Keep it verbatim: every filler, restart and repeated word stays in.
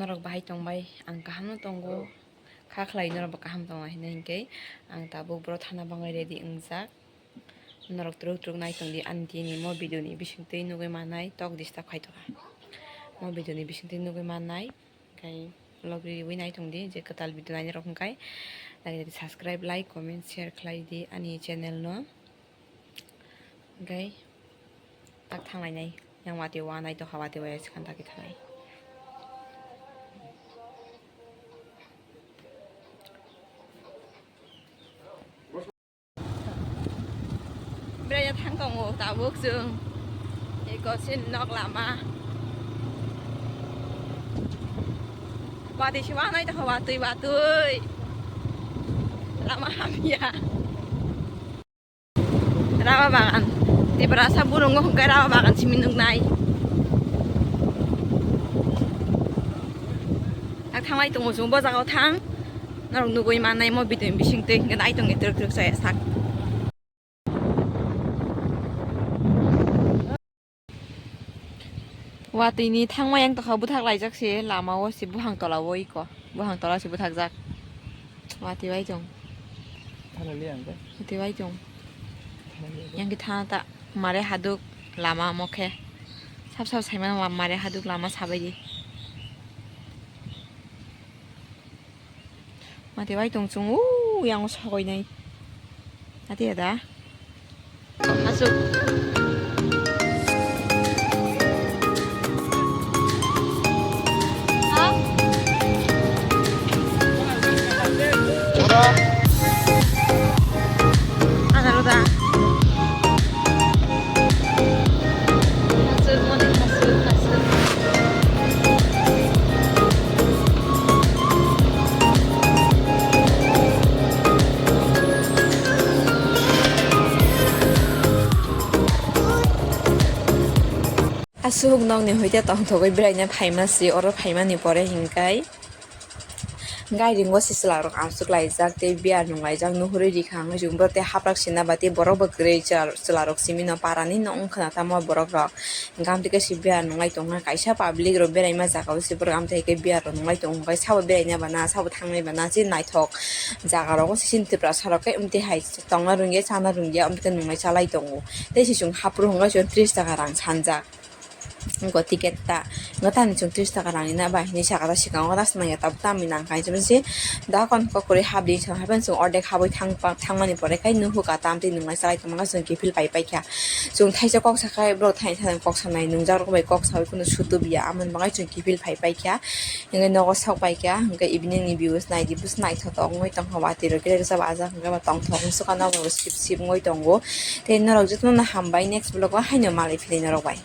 Norok bahai tongbai, ang kaham no tongo. Kha khlai norok bo kaham tongo hinwi hinkhe ang tabuk boro thana bagwi ready wngjak. Norok twrwk twrwk nai tongdi ani tini mo video ni bisingtwi nugwi mannai tok disturb khai tongkha. Mo video ni bisingtwi nugwi mannai, khai vlog riwi nai tongdi je kwtal video nainai rok hwnkhe like, subscribe, like, comment, share khlai di ani channel no. Hwnkhe tak thanglainai, yang watwi wanai tongkha, watwi waya swkang dagi thanai. Beraiya thang tongo tabuk chwng. Eko sin nok lama. Watwi se wanai tongkha, watwi, watwi. Lama hamya. Raba bagan. Tiprasa burungo hwnkhe raba bagan simi nuknai. Ang thanglai tongo chwng bo jagao thang. Norok nugwi mannai mo video ni bisingtwi hwnkhe nai tongdi twrwk twrwk chaya sak. Watwi ni thangma yang tokha bwthak laijak se lama o se buphang tola o iko buphang tola se bwthakjak. Watwi bai tong. Thanaliya ang khe. Watwi bai tong. Thanaliya ang khe. Yang khe thana ta mare haduk lama mo khe. Sab sab saimano mare haduk lama sabai di. Mati bai tong chwng u yang sogoi nai. Ati ada. Asuk. Ada lo da. Aswk nokni hoite tongthogwi beraina phaima si, oro phaimani pore hinkai. Gairingo se chwlarok amsuk laijak tei beer nunglaijak nuhurwi rikha wngwi chwng borok tei haprak sina ba tei borok bo kwrwi chwla-, chwlarok simi no parani no wngkhwna tamo borok rok. Hingkhe amtwi khe se beer nunglai tongkha kaisa public rok beraima jaga o se borok amtwi khe beer rok nunglai tongo hwnkhe sabo beraina bana sabo thangnai bana se naithok jaga rogo se chini Tiprasa rok khe amtwi hai tongna rwngya chana rwngya amtwi khe nunglai chalai tongo tei se chwng hapro hwnkhe chwng tris taka rang sanjak. Wngkha ticket ta, wngkha tamni chwng tris taka rang rina bai hinwi saka ta swkang o ta swnamya tabuk tamni nang kha hinwi se da kon kok kwrwi hap di chwng hapheno chwng ordek habwi thang thangmani pore khai nuhukha tamtwi nungnai chalai tongma chwng kiphil pai paikha. Chwng thaisa kok sakhai borok thani thani kok sanai nungjak rok bai kok sawi kheno sutubiya amoni bagwi chwng kiphil pai paikha. Hingke nogo sok paikha hingke evening ni views naidi busi naithotok wngwi tongkha watwi rok kisa kisa bajak hingke bo tongthok wngsuka nogo sip sip wngwi tongo tei norok jotono hambai next vlog o haino malai philai norok bai.